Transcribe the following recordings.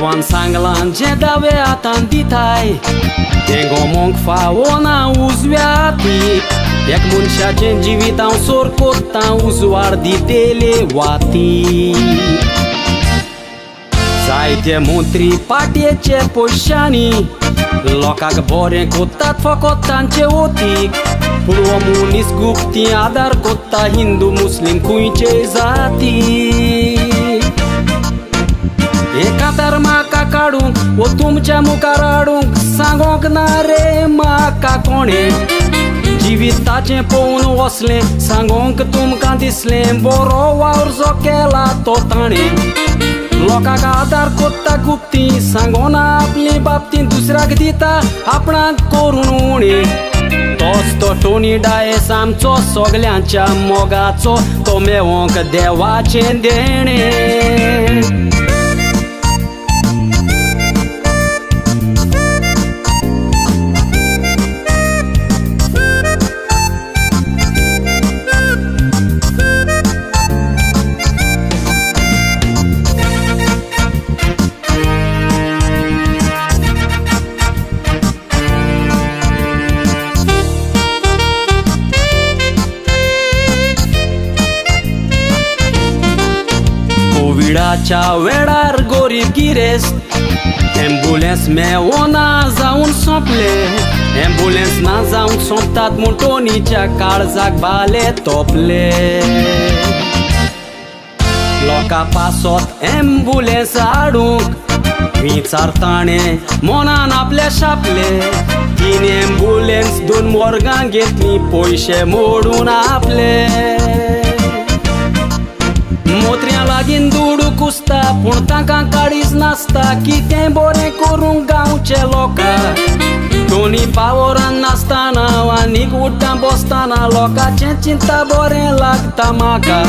देवान सांगलां जे दावे हातान दिताय तें गोमोंक फावना उजव्या हाती. एक मनशाचें जिवीत हांव सोर कोत्तां उजवाड दितेले वाती. जायते मंत्री पाटयेचे पयशांनी लोकांक बरें कोत्तात फकत तांचे वतीक. पूण हो मनीस गुप्ती आदार कोत्ता हिंदू मुस्लीम खंयचे जाती. एका तर म्हाका काडूंक वो तुमच्या मुखार हाडूंक सांगोंक ना रे म्हाका कोणें. जिविताचें पळोवन वसलें सांगोंक तुमकां दिसलें बरो वावर जो केला तो ताणें. लोकांक आदार कोत्ता गुप्ती सांगोना आपली बाबतीन दुसऱ्याक दिता आपणाक करून उणें. तोच तो टोनी डायस आमचो सगल्यांच्या मोगाचो तो मेवोंक देवाचें देणें. कोविडाच्या वेळार गरीब गिरेस्त एम्बुलन्स मेवना जावन सोंपले. एम्बुलन्स ना जावन सोंपतात म्हूण टोनीच्या काळजाक भाले तोपले. लोकां पासत एम्बुलन्स हाडूंक विचार ताणें मनान आपल्या शापले. 3 एम्बुलन्स 2 मोर्गां घेतली पयशे मोडून आपले. मोत्र्यां लागीं दुडू कुसता पूण तांकां काळीज नासता कितें बरें करूंक गांवचे लोकांक. टोनी पावरान नासतना आनीक उठ्ठा बसतना लोकांचें चिंता बरें लागता म्हाका.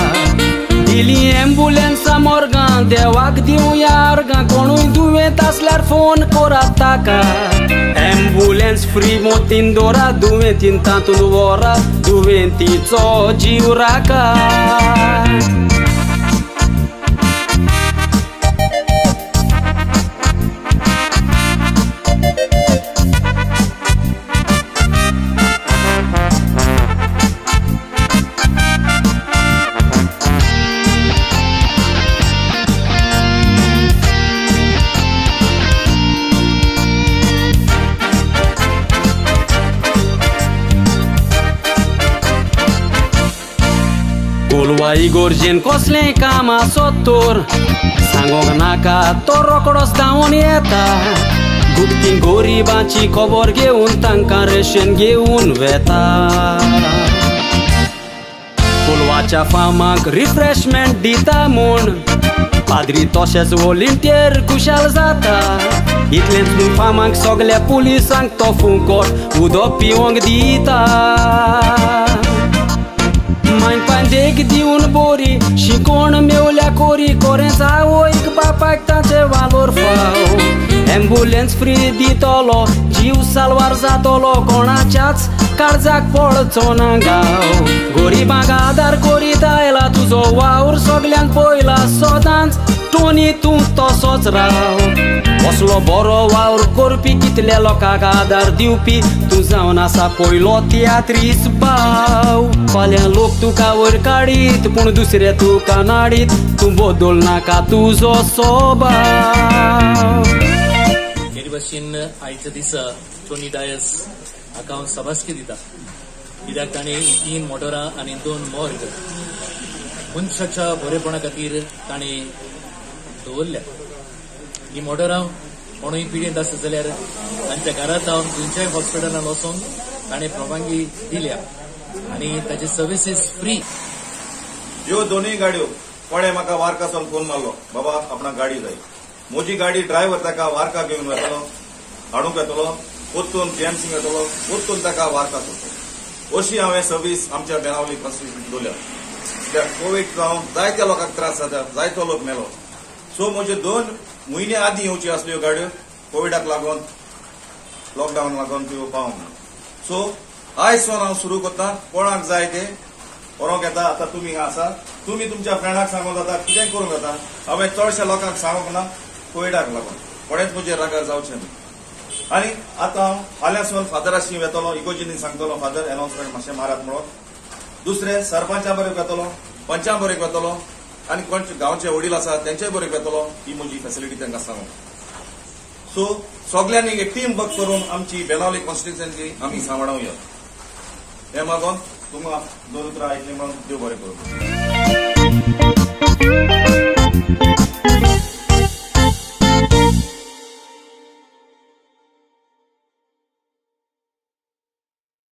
दिली एम्बुलन्सा मोर्गां देवाक दिवया अर्गां कोणूय दुयेंत आसल्यार फोन करात ताका. एम्बुलन्स फ्री मोतीन दवरा दुयेंतीन तातूंत व्हरा दुयेंतीचो जीव राखा. कोलवा इगोर्जेन कसलें काम आसत तर सांगोंक नाका तो रोकडोच धांवून येता. गुप्ती गोरिबांची खबर घेवन तांकां रेशन घेवन वेता. कोलवाच्या फार्माक रिफ्रेशमेंट दिता म्हूण पाद्री तशेंच वॉलंटियर खुशाल जाता. इतलेंच न्हू फार्माक सगल्या पुलिसांक तो फुकट उदक पिवंक दिता. माय पांदेक दिवन बोरी शिकोण मेवल्या कोरी कोरेंच आवयक बापायक तांचे वालोर फाव. एम्बुलन्स फ्री दितलो जीव साल्वार जातलो कोणाच्याच काळजाक पडचो ना गांव. गोरिबांक आदार करीत आयला तुजो वावर सगल्यांक पयला सदांच टोनी तूं तसोच राव. असलो बरो वावर करपी कितल्या लोकांक आदार दिवपी तूं जावन आसा पयलो तियात्रीस भाव. फाल्यां लोक तुका वयर काडीत पूण दुसरे तुका नाडीत तूं बदल नाका तुजो स्वभाव. हे भाशेन आयच्या दिसा टोनी डायस हाका हांव शाबासकी दिता कित्याक ताणें 3 मोटरां आनी 2 मोर्ग मनशाच्या बरेपणा खातीर ताणें दवरल्या. ही मोटरां कोणूय पिडेंत आसत जाल्यार तांच्या घरांत जावन खंयच्याय हॉस्पिटलान वचून ताणें परवानगी दिल्या आनी ताची सर्विसीस फ्री. ह्यो दोनूय गाडयो कोणें म्हाका वार्कासून फोन मारलो, बाबा आपणाक गाडी जाय. म्हजी गाडी ड्रायव्हर ताका वार्का घेवन वेतलो, हाडूंक वेतलो, परतून जीएमसींक वेतलो, परतून ताका वार्का सोडटलो. अशी हांवें सर्वीस आमच्या बेनावली कॉन्स्टिट्युएन्सीन दवरल्या. कित्याक कोवीड जावन जायत्या लोकांक त्रास जाता, जायतो लोक मेलो. सो म्हजे 2 म्हयने आदीं येवच्यो आसल्यो गाडयो कोविडाक लागून लॉकडावन लागून त्यो पावंक ना. सो आयज सावन हांव सुरू करता, कोणाक जाय ते व्हरोंक येता. आतां तुमी हांगा आसा, तुमी तुमच्या फ्रेंडाक सांगूंक जाता, कितेंय करूंक जाता. हांवें चडश्या लोकांक सांगूंक ना, कोविडाक लागून कोणेच म्हजेर रागार जावचें न्हय. आनी आतां हांव फाल्यां फादराशी वेतलो, इगोजीनी सांगतलो फादर अनाउन्समेंट मातशें मारात म्हणून. दुसरें सरपंचा बरेक वेतलो, पंचा बरेक वेतलो आनी कोण गांवचे वडील आसा तेंच्याय बरेक वेतलो. ही म्हजी फेसिलिटी तांकां सांगू. सो सगल्यांनी एक टीम वर्क करून आमची बेनावली कॉन्स्टिट्युएन्सी आमी सांबाळुया. हें मागून तुमकां दोन उतरां आयकलीं म्हणून देव बरें करूं.